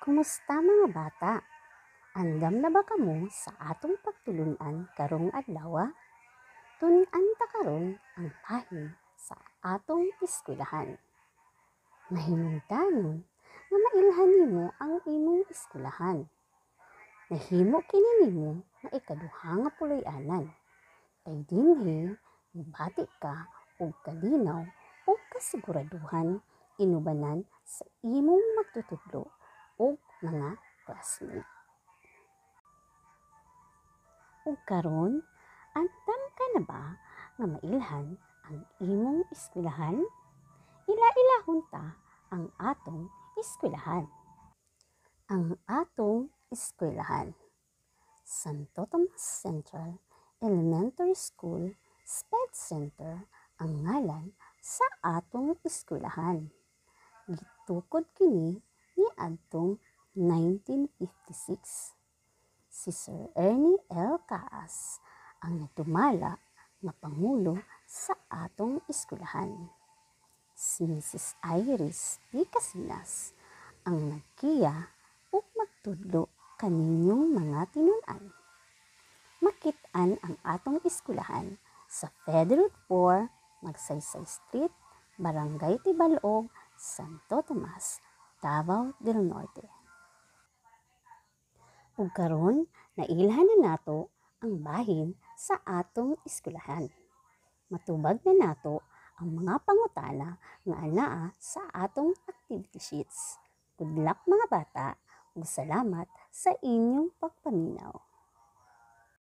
Kumusta, mga bata? Andam na ba kamo sa atong pagtulunan karong adlaw? Tun-an ta karon ang bahin sa atong eskwelahan. Mahinungdanon nga mailhan nimo ang imong eskwelahan. Nahimo kini nimo nga ikaduha nga puloy-anan. Kay dinhi mobati ka og kalinaw ug kasiguraduhan inubanan sa imong magtutudlo ug mga classmate. Ug karon, andam ka na ba nga mailhan ang imong eskwelahan? Ila-ilahon ta ang atong eskwelahan. Ang atong eskwelahan. Santo Tomas Central Elementary School SPED Center ang ngalan sa atong eskwelahan. Gitukod kini niadtong 1956. Si Sir Ernie L. Caas ang nadumala nga pangulo sa atong eskwelahan. Si Mrs. Iris P. Casinas ang naggiya ug magtudlo kaninyong mga tinun-an. Makit-an ang atong eskwelahan sa Federal 4, Magsaysay Street, Barangay Tibalog, Santo Tomas, Davao del Norte. Ug karon, nailhan na nato ang bahin sa atong eskwelahan. Matubag na nato ang mga pangutana nga anaa sa atong activity sheets. Good luck, mga bata, ug salamat sa inyong pagpaminaw.